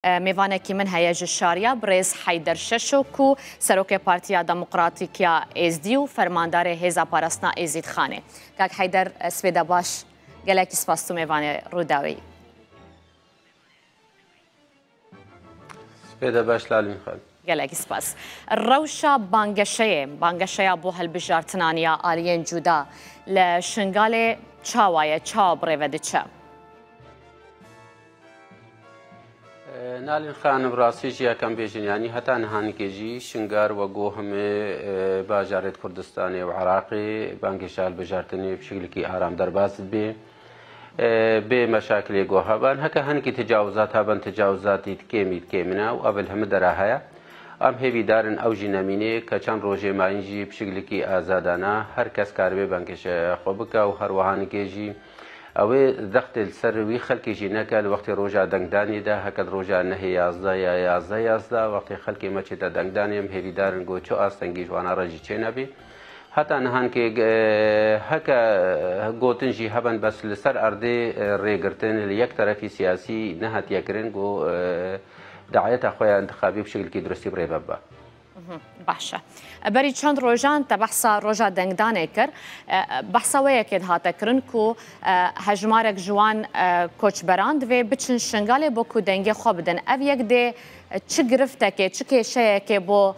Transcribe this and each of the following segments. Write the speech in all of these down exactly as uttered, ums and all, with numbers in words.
Mêvanekî min heye ji Şariya, birêz Heyder Şeşo ku serokê Partiya Demokratîk ya Êzdî û fermandarê Hêza Parastina Êzîdxanê. Kak Heyder, spêde baş, gelekî spas tu mêvanê Rûdawê yî. Spêde baş Lalîn xan. Gelekî spas. Rewşa bangeşeyê, bangeşeya bo hilbijartinan ya aliyên cuda li Şingalê çawa ye, çawa bi rê ve diçe? Nalîn xanim, rastî jî yekem bêjin, yanî heta nihanikê jî Şingar we go hemê bajarêt Kurdistanê û Iraqê bangêşa hilbijartinê bi şiklekî aram derbas dibe. Bê meşakilê go heban, heke hinekî tecawizat heban, tecawizatî kêmî dikêmine û ev li hemî dera heye. Em hêvîdar in ew jî nemîne, ke çend rojê mayîn jî bi şiklekî azadana her kes karibe bangêşa xwe bike û her wiha nikê jî ew ê zextê li ser wî xelkê jî neke li wextê roja dengdanê de, heke di roja nehê yazdeh ya yazdeh yazdeh wextê xelkê me çête dengdanê, em hêvîdar in ku çi astengî ji wana re jî çênebê. Heta nihankê heke gotin jî heben, bes li ser erdê rêgirtin li yek terefî siyasî nehatiye kirin ku daeta xwe ya intixabî bi şiklekî duristî bi rê ve bibe. Baş e. Berî çend rojan te behsa roja dengdanê kir. Behsa wê yekê dihate kirin ku hejmarek ji wan koçberan divê biçin Şingalê bo ku dengê xwe bidin. Ev yek dê çi giriftekê, çi kêşeyekê bo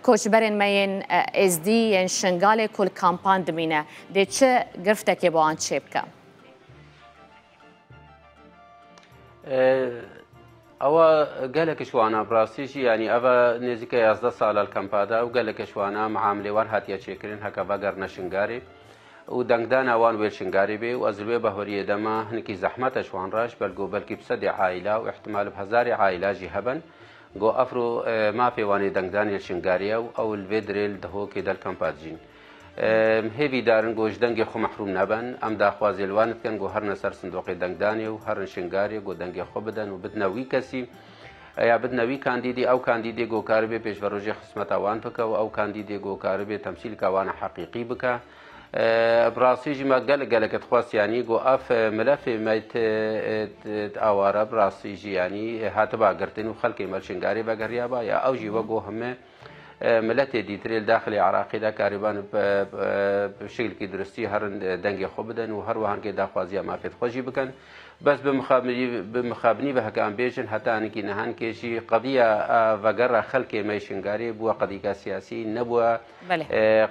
koçberên me yên Êzdî yên Şingalê ku li kampan dimîne, dê çi giriftekê bo wan çêbike? Ewa gelek ji wana bi rastî jî, yanî eva nêzîke yazdeh sala li kampa de û gelek ji wana miamilê wan hatiye çêkirin heke vegerine Şingarê û dengdana wan wê li Şingarê bê û ez li wê bahweriyê de me hinekî zehmet e ji wan re, ji ber ku belkî bi sedê aîla û ihtimal bi hezarê aîla jî heben, ku evro mafê wan ê dengdanê li Şingarê ye û ew li vê dirê li Dihokê de li kampa dijîn. Em hêvîdar in ku ji dengê xwe mehrûm nebin. Em daxwazê li wan dikin ku herin ser sindoqê dengdanê û herin Şingarê ku dengê xwe bidin û bidine wî kesî, ya bidine wî kandîdî, ew kandîdê ku karibê pêşverojê xizmeta wan bike û ew kandîdê ku karibê temsîlka wan a heqîqî bike. Bi rastî jî me gelek gelek dixwest, yanî ku ev milefê me ti aware bi rastî jî yanî hatiba girtin û xelkê me li Şingarê vegeriyaba, ya ew jî wek ku heme miletê dîtirê li daxilê Iraqê de karîban bi şiklekî duristî herin dengê xwe bidin û her wiha hinkê daxwaziya mafê xwe jî bikin. Bes bi mixabinî, bi mixabinî ve heke em bêjin, heta hinkî nihankê jî qediya vegera xelkê me yê Şingarê bûye qedîka siyasî, nebûye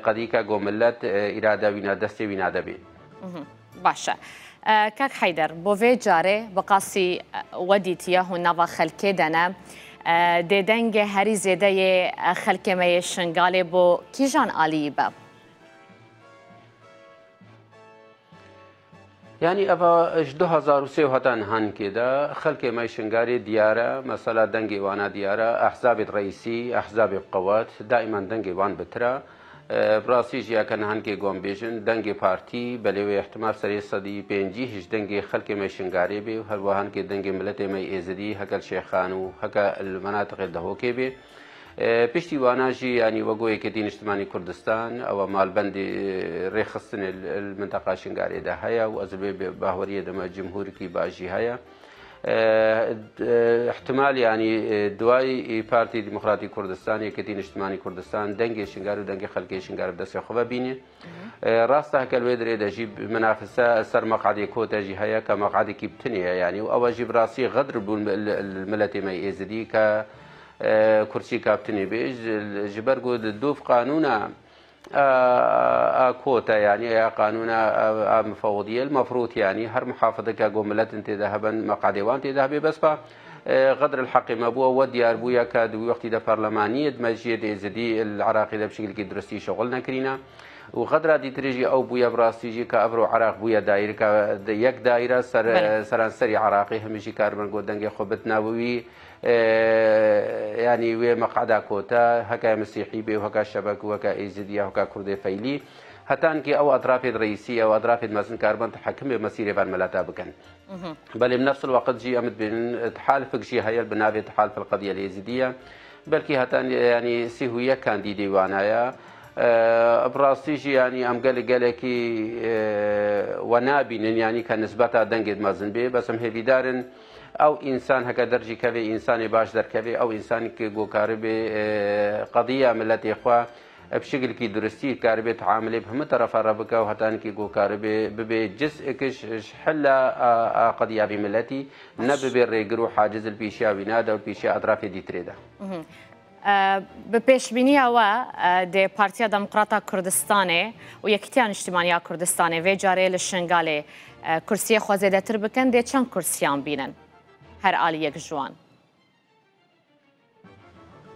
qedîka ku milet îrada wîna destê wîna de bê. Baş e. Kak Heyder, bo vê carê bi qasî we dîtiye hûn nava xelkê de ne. Dê dengê herî zêde yê xelkê me yê Şingalê bo kîjan aliyî be? Yanî eva ji du hezar û sê û heta nihankê de xelkê me yê Şingarê diyar e, mesela dengê wana diyar e, ehzabê reîsî, ehzabê qewet, daîman dengê wan bitir e. Bi rastî jî heke nihankê gon bêjin, dengê partî, belê wê ihtimal serê sedî pêncî ji dengê xelkê me Şingarê bê û her wiha hinkê dengê miletê me Êzidî, heke li Şêxan û heke li menatiqê Dihokê bê. Piştî wana jî, yanî wek Yekêtî Niştimanî Kurdistan, ew malbendê rêxistinê li minteqa Şingarê de heye û ez li vê bahweriyê de me cumhûrikî baş jî heye. Ihtimal, yanî, duayî Partî Demokratî Kurdistan, Yekêtî Niştimanî Kurdistan, dengê Şingar û dengê xelkê Şingar bi destê xwe ve bîne. Rast e, heke li wê dirê de jî minafise ser meqadê kote jî heye, ke meqadekî bi tinê ye, yanî, û ew jî bi rastî xedr bûn li miletê me Êzidî, ke kursîka bi tinê bê, ji ber ku di dûv qanûna a kote, yanî ya qanûna a mifewidiyê, mefrût, yanî her mihafideke ku miletin tê de heben, meqadê wan tê de hebe, bes pa xedr li heqê me bû, ew we diyar bûye ke di wî wextî de parlemaniyê di meciyê dê zidî li Iraqê de bi şiklekî duristî şixul nekirîne. Û xedra dîtirê jî ew bûye, bi rastî jî, ke evro Iraq bûye dayîrka yek dayîra ser seranserî Iraqê, hemî jî karibin ku dengê xwe bitina wî. Yanî wê meqada kota, heke Mesîhî bê û heke Şebek û heke Êzidî ya, heke Kurdê Feylî, hetankî ew etrafê reîsî, ew etrafê mezin karibin tehekimê mesîrê van mileta bikin. Belê bi nefs el-weqt jî em dibêjin, tehalifek jî heye bi navê Tehalif el-Qediye el-Êzidiye. Belkî heta, yanî, sî û yek kandîdê wana ye. Bi rastî jî, yanî, em gelek gelekî we nabînin, yanî, ke nisbeta dengê mezin bê. Bes em hêvîdar in, Ew însan heke derjî kevê, însanê baş derkevê, ew însanekî ku karibê, e, qediya miletê xwe, e, bi şekilkî duristî karibê teamilê bi hemû terefa re bike û hetanekî ku karibê bibe ciz'ek ji, ji hela a, a qediya vî miletî, ne bibe rêgir û haciz li pêşiya wîna de û pêşiya etrafê dîtirê de. Mhm. E, bi pêşbîniya we, e, dê Partiya Demokrata Kurdistanê û Yekîtiya Niştimaniya Kurdistanê vê carê li Şingalê, e, kursiyê xwe zêdetir bikin, dê çend kursiyan bînin her aliyek ji wan?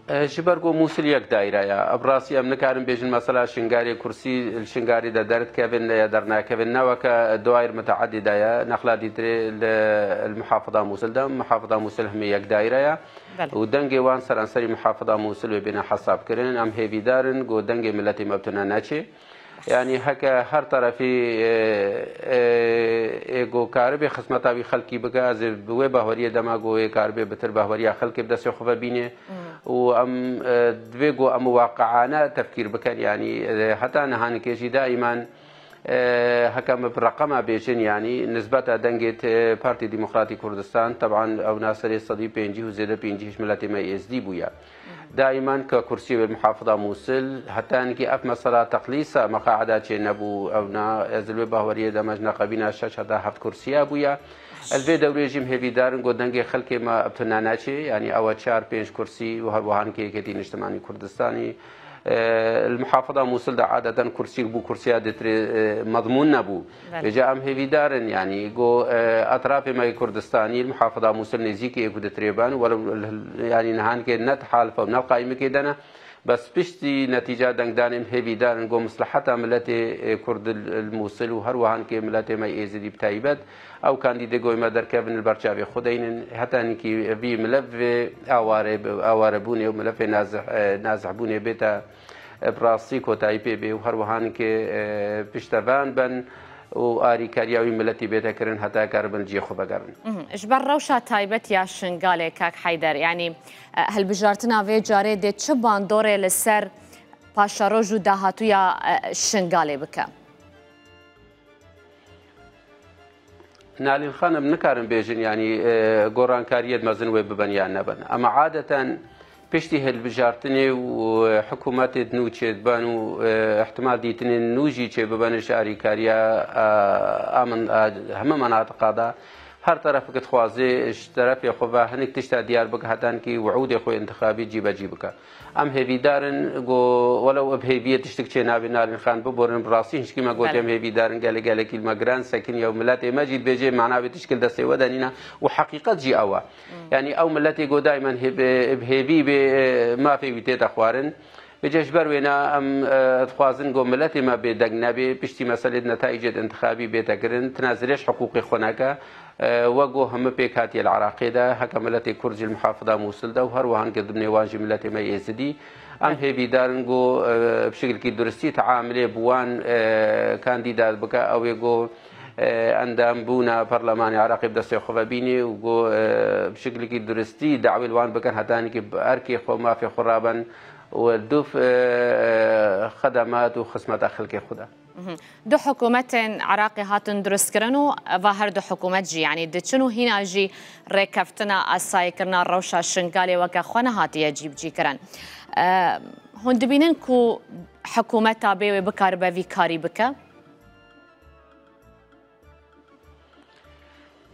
E, ji ber ku Mûsil yek daîre ye. Bi rastî em nikarin bêjin mesela Şingalê kursî, li Şingalê de derdikevin ya dernakevin, ne weke daîr miteedî de ye, nexla dîtirê li, li Muhafiza Mûsil de. Muhafiza Mûsil hemî yek daîre ye. Belê. Û dengê wan seranserî Muhafiza Mûsil wê bêne hesabkirin. Em hêvîdar in ku dengê miletê me bi tune neçê. Yanî heke her terefî, e, e, ê ku karibê xizmeta wî xelkî bike, ez ê bi wê bahweriyê dema ku wê karibê bitir bahweriya xelkê bi destê xwe ve bînê. Hmm. Û em, e, divê ku em waqiane tefkîr bikin, yanî, e, heta niha nikê jî daîman, e, heke em bi reqema bêjin, yanî nisbeta dengê te-, Partî Demokratî Kurdistan, teban ew naserê sedî pêncî û zêde pêncî ji miletê me êzdî bûye. Daîman ke kursiyê wê Muhafiza Mûsil, heta nikî ev mesela teqlîsa meqaeda çê nebû, ew na, ez li wê bahweriyê de me ji neqebîna şeş heta heft kursiya bûye. Ez vê dewrê jî em hêvîdar in ku dengê xelkê me bi tune neçê, yanî ew e çar pênc kursî û her wiha nikê Yekêtî Niştimanî Kurdistanî. E, li Muhafiza Mûsil de adeten kursî bû kursiya dîtirê, e, mezmûn nebû. Belê. Vêca em hêvîdar in, yanî, ku, e, etrafê me yê Kurdistanî li Muhafiza Mûsil nêzîkî êk û dîtirê ben, welew, yanî, niha nikê ne di halif e û ne li qaîmekê de ne. Bes piştî netîca dengdanê em hêvîdar in ku misleheta miletê, e, Kurd li, li Mûsil û her wiha nikê miletê me Êzidî bi taybet, ew kandîdê ku ê me derkevin li ber çavê xwe deynin, heta nikî vî milevê aware, awarebûnê û milefê nazih, e, nazihbûnê bête, e, bi rastî kotayî pê bê û her wiha nikê, e, piştevan ben û arîkariya wî miletî bête kirin heta karibin cihê xwe vegerin. Mhm. Ji ber rewşa taybet ya Şingalê, kak Heyder, yanî, e, hilbijartina vê carê dê çi bandorê li ser paşeroj û dahatûya, e, Şingalê bike? Nalîn Xan, em nikarin bêjin, yanî, e, gorankariyê mezin wê bibin yan nebin. Ema adeten piştî hilbijartinê û, e, hikûmetê nû çêdiben û, e, ihtimal dîtinên nû jî çêbiben ji arîkariya, e, a min, a hemî menatiqa de her terefek dixwaze ji terefê xwe ve hinek tişta diyar bike, heta nikî wiûdê xwe intixabî cîbecî bike. Em hêvîdar in ku welew bi hêviyê tiştek çê nabe, Nalîn Xan, biborin, bi rastî hişkî me gotiye, Belê. Em hêvîdar in, gelek gelekî li me giran sekiniye û miletê me jî dibêje mana vê tişkî li destê we de nîne û heqîqet jî ew e. Hmm. Yanî ew miletê ku daîman hê-, bi, bi hêvî bê, e, mafê wî tête xwarin. Vêca ji ber wêna em, e, dixwazin ku miletê me bêdeng nebe, piştî meselê di netayicê di intixabî bête kirin, tina zirêş hiqûqê xwe neke. E, wek ku hemî pêk hatiye li Iraqê de, heke miletê Kurd jî li Muhafiza Mûsil de û her wiha nikê dimnê wan jî miletê me Êzidî. Em Evet. hêvîdar in ku, e, bi şekilkî duristî teamilê bi wan, e, kandîda bike, ew ê ku, e, endambûna perlemanê Iraqê bi destê xwe ve bînê û ku, e, bi şekilkî duristî dawê li wan bikin heta nikî bi erkê xwe, mafê xwe raben û dûv, e, xedemat û xizmeta xelkê xwe de. Mhm. Du hikûmetên Iraqê hatin durustkirin û va her du hikûmet jî, yanî diçin û hîna jî rêkeftina asayîkirina rewşa Şingalê weke xwe nehatiye cîbicîkirin. E, hûn dibînin ku hikûmeta bê wê bikaribe vî karî bike?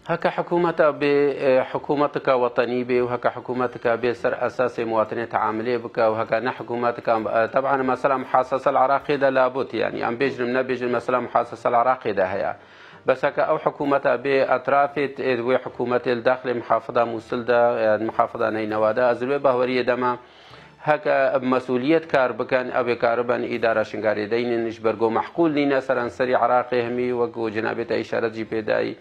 Heke hikûmeta bê, e, hikûmetika wetenî bê û heke hikûmetika bê ser esasê muwatinê teamilê bike û heke ne hikûmetika, e, teban mesela muhasesa li Iraqê de labût, yanî em bêjin, em nebêjin, mesela muhasesa li Iraqê de heye. Bes heke ew hikûmeta bê etrafê, ê, wê hikûmetê li daxilê muhafiza Mûsil de, e, muhafiza Neynewa de, ez li wê bahweriyê de me, heke bi mesûliyet kar bikin, ew ê karibin îdara Şingalê deynin, ji ber ku mehqûl nîne seranserî Iraqê hemî, wek ku cenabê te îşaret jî pê dayî.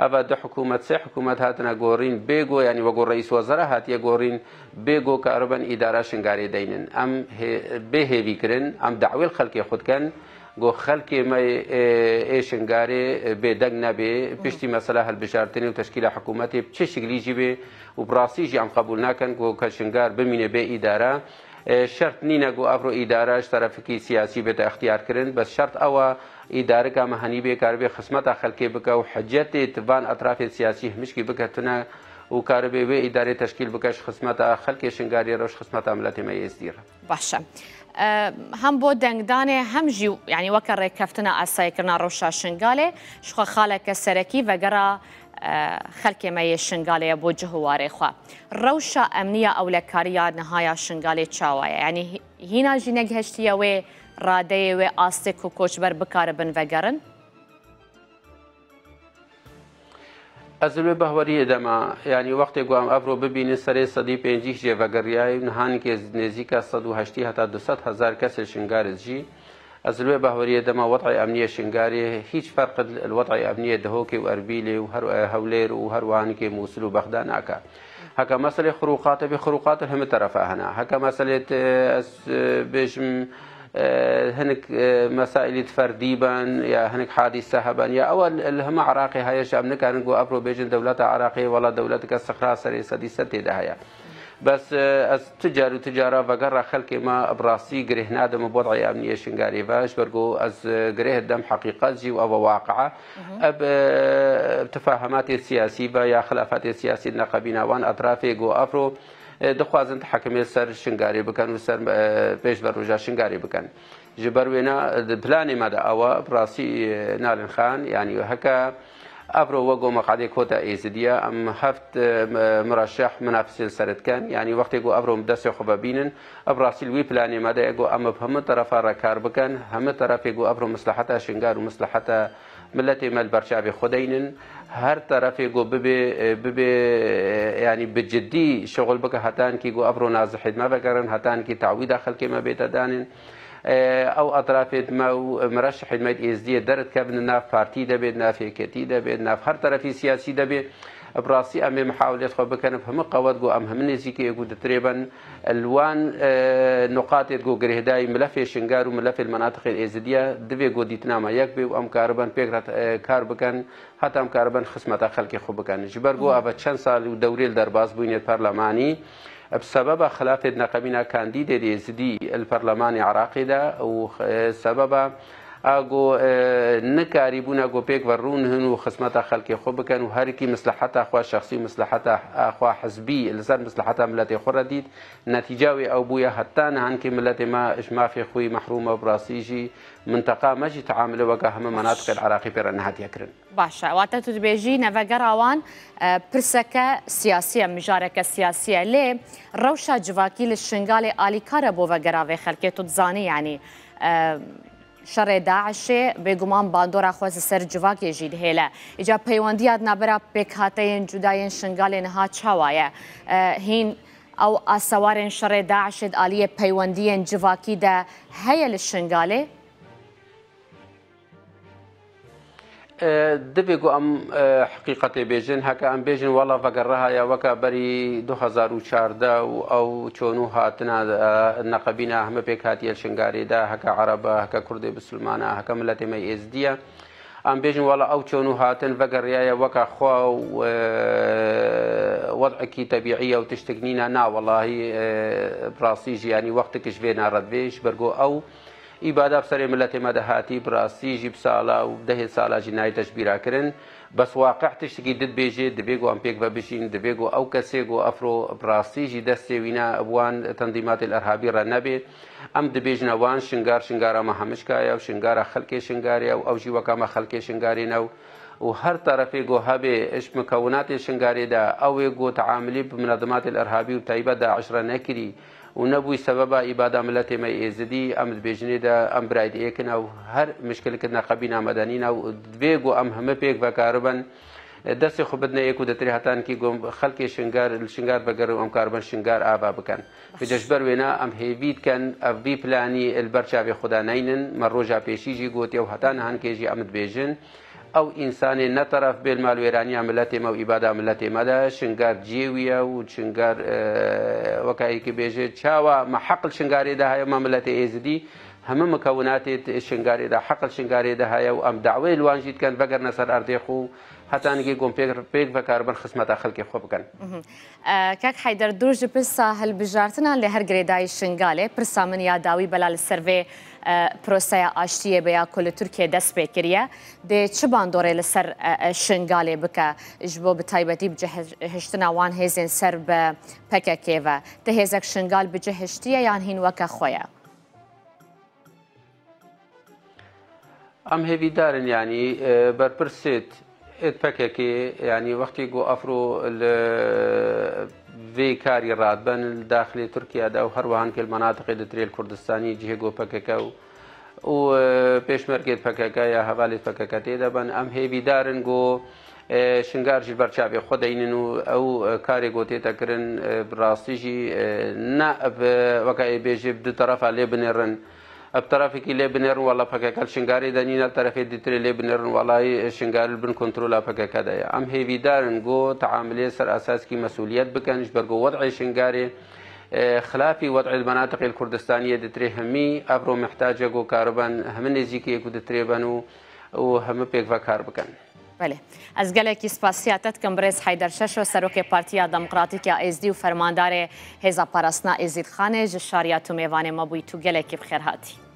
Eva du hikûmet, sê hikûmet hatine gorîn, bê ku, yanî wek ku reîs wezera hatiye gorîn, bê ku karibin îdara Şingalê deynin. Em hê-, bê hêvî kirin, em dawê li xelkê xwe dikin. Got, xelkê me ê, ê Şingarê, ê, bêdeng nebê, piştî mesela hilbijartinê û teşkîla hikûmetê bi çi şiklî jî bê û bi rastî jî em qebûl nakin ku ke Şingar bimîne bê îdare. Ê, şert nîne ku evro îdare ji terefekî siyasî bête extiyar kirin, bes şert ew e îdareka me henî bê karibê xizmeta xelkê bike û hicetê di van etrafê siyasî hemîşkî bike tune û karibê wê îdarê teşkîl bike ji xizmeta xelkê Şingariyê re û ji xizmeta miletê me yê Êzdî re. Baş e. E, hem bo dengdanê hem jî, yanî weke rêkeftina asayekirina rewşa Şingalê, ji xwe xaleke serekî vegera, e, xelkê me yê Şingalê ye bo cih û warê xwe. Rewşa emniya ewlekariya niha ya Şingalê çawa ye? Yanî hî-, hîna jî negihiştiye wê radeyê, wê astê ku koçber bikaribin vegerin? Ez li wê behweriyê de me, yanî wextê ku em evro bibînin serê sedî pêncî jê vegeriyaye û niha nikê nêzîka sed û heştî heta du sed hezar kesê Şingarê dijî. Ez li wê behweriyê de me, wed'ê emniyê Şingarê hîç ferq li wed'ê emniyê Dihokê û Erbîlê û her, e, Hewlêr û her wiha nikê Mûsil û Bexda nake. Heke meselê xurûqatê bê, xurûqat li hemî terefa hene. Heke meselê te, ez, e, bêjim, e, hinek, e, mesaîlî ferdî ben ya hinek hadîse heben ya ew li hemî Iraqê heye, ji em nikarin ku evro bêjin dewleta Iraqê wela dewleteke sixra serê sedî sed tê de heye. Bes, e, ez tu car û tu cara vegera xelkê me bi rastî girêh nadim bi wed'ê emniyê Şingarê ve, ji ber ku ez, e, girêh didim heqîqet jî û ev e waqia. Ev, e, tifahematê siyasî ve ya xilafatê siyasî di neqebîna wan etrafê ku evro, e, dixwazin tehekimê li ser Şingarê bikin û ser, e, pêşveroja Şingarê bikin. Ji ber wêna, e, di planê me de ew e, bi rastî, e, Nalin Xan, yanî heke evro wek ku meqadê kota Êzidiya, em heft, e, m-, muraşeh, minafisê li ser dikin. Yanî wextê ku evro em destê xwe vebînin, ev rastî li wî planê me de ye ku em bi hemû terefa re kar bikin, hemû terefê ku evro misleheta Şingar û misleheta miletê me li ber çavê xwe deynin. Her terefê ku bibê, e, bibê, e, yanî bi cidî şixul bike, hetankî ku evro nazihê me vegerin, hetankî tawîda xelkê me bête danin. E, ew etrafê me û miraşehê me êzdiyê derdikevin, di nav partî de bê, di nav hêketî de bê, di nav her terefî siyasî de bê. Bi rastî em ê mihawilêt xwe bikin, bi hemû qewet ku em hemû nêzîkê yek û ditirê bin. Li wan, e, nuqatê ku girêhdayî milefê Şingar û milefê li menatiqê êzidiye, divê ku dîtina me yek bê û em karibin pêk re, e, kar bikin, heta em karibin xizmeta xelkê xwe bikin. Ji ber ku eve çend sal û dewrê li derbas bûyînê perlemanî, bi sebeba xilafê di neqebîna kandîdê êzidî li perlemanê Iraqê de û, e, sebeba a ku, e, nikarîbûna ku pêk ve rûnihîn û xizmeta xelkê xwe bikin û herikî misleheta xwe şexsî û misleheta, e, xwe hizbî li ser misleheta miletê xwe re dît. Netîca wê ew bûye, heta niha nikê miletê me ji mafê xwe yî mehrûm e, bi rastî jî minteqa me jî teamilê weke hemî menatiqên Iraqê pê re nehatiye kirin. Baş e. Wate tu dibêjî nevegera wan, e, pirseke siyasî ye, mijareke siyasî ye. Lê rewşa civakî li Şingalê alîkar e bo vegera vê xelkê. Tu dizanî, yanî, e, şerê DAIŞê bêguman bandora xwe ji ser civakê jî dihêle. Îca peywendiya di navbera pêkhateyên cuda yên Şingalê niha çawa ye? E, hîn ew asewarên şerê DAIŞê di aliyê peywendiyên civakî de heye li Şingalê? E, divê ku em, e, heqîqetê bêjin. Heke em bêjin, wela vegeriha ye weke berî du hezar û çardeh û ew çûn û hatina, e, neqebîna hemî pêkhatiye li Şingarê de, heke Ereb e, heke Kurdê Bisilman e, heke miletê me Êzidî ye. Em bêjin, wela ew çûn û hatin vegeriyaye weke xwe û, e, wed'ekî tebîî ye û tiştek nîne. Na, welahî, e, bi rastî jî, yanî wextek ji vê ne re divê, ji ber ku ew Îbada bi serê miletê me de hatî, bi rastî jî bi sala û dehê sala jî nayête ji bîra kirin. Bes waqî tiştekî di dibêje, divê ku em pêk ve bijîn, divê ku ew kesê ku evro bi rastî jî destê wî ne bi wan tendîmatê li irhabî re nebê. Em dibêjine wan, Şingar, Şingara me hemişka ye û Şingara xelkê Şingarê ye û ew jî weka me xelkê Şingarê ne û, û her terefê ku hebê ji mikewinatê Şingarê de ew ê ku teamilî bi minezimatê li irhabî û taybet DAIŞ re nekirî, û nebûyî sebeba îbada miletê me Êzidî, em dibêjinê de em birayê di êk in ew her mişkilek neqebîna medenî ne û divê ku em hemî pêk vekaribin, destê xwe bidine êk û ditirê hetankî ku xelkê Şingar, li Şingar vegerin û em karibin Şingar ava bikin. Vêca ji ber wêna em hêvî dikin ev vî planî li ber çavê xwe de neynin. Me roja pêşî jî gotiye û heta nihankê jî em dibêjin. Ew însanê ne teref bê li malwêraniya miletê me û îbada miletê me de, Şingar cihê wî ye û Şingar, e, weke êkî bêje, çawa me heq li Şingarê de heye, me miletê Êzidî, Hemû mikewinatê di Şingalê de, heq li Şingalê de heye û em dawê li wan jî dikin, vegerine ser erdê xwe û heta nigê ku em pêk, pêk vekaribin xizmeta xelkê xwe bikin. E, Kak Heyder, dûr ji pirsa hilbijartinan lê her girêdayî Şingalê, pirsa min ya dawî bela li ser vê, e, proseya aştiyê be ya ku li Tirkiyê dest pê kiriye, dê çi bandorê li ser, e, e, Şingalê bike, ji bo bi taybetî bi cihiştina wan hêzên ser bi P K K ve? Ti hêzek Şingal bi cih hiştiye yan hîn weke xwe ye? Em hêvîdar in, yanî, e, berpirsêt êt P K K, yanî wextê ku Afro li vê karî radibin li daxilê Tirkiye de û her wiha hinkê li menatiqê di tirê li Kurdistanî cihê ku P K K û, û, e, pêşmergêt P K K ya hevalêt P K K tê de bin, em hêvîdar in ku, e, Şingal jî li ber çavê xwe deynin û ew, e, karê ku tête kirin, e, bi rastî jî, e, ne bi, weke ê bêjê bi du terefa lê binêrin. Bi terefekî lê binêrin wela P K K li Şingalê de nîne, li terefê dîtirê lê binêrin wela Şingal li bin kontrola P K K de ye. Em hêvîdar in ku teamilê ser esasekî mesûliyet bikin, ji ber ku wed'ê Şingalê, e, xilafî wed'ê li menatiqê li Kurdistaniyê ditirê hemî evro mihtac e ku kariben hemî nêzîkiyê ku ditirê ben û, û hemî pêk ve kar bikin. Belê. Ez gelekî spasiya te dikim birêz Heyder Şeşo, Serokê Partiya Demokratîk ya Êzdî û Fermandarê Hêza Parastina Êzîdxanê, ji şariya tu mêvanê me bûyî, tu gelekî bi xêr hatî.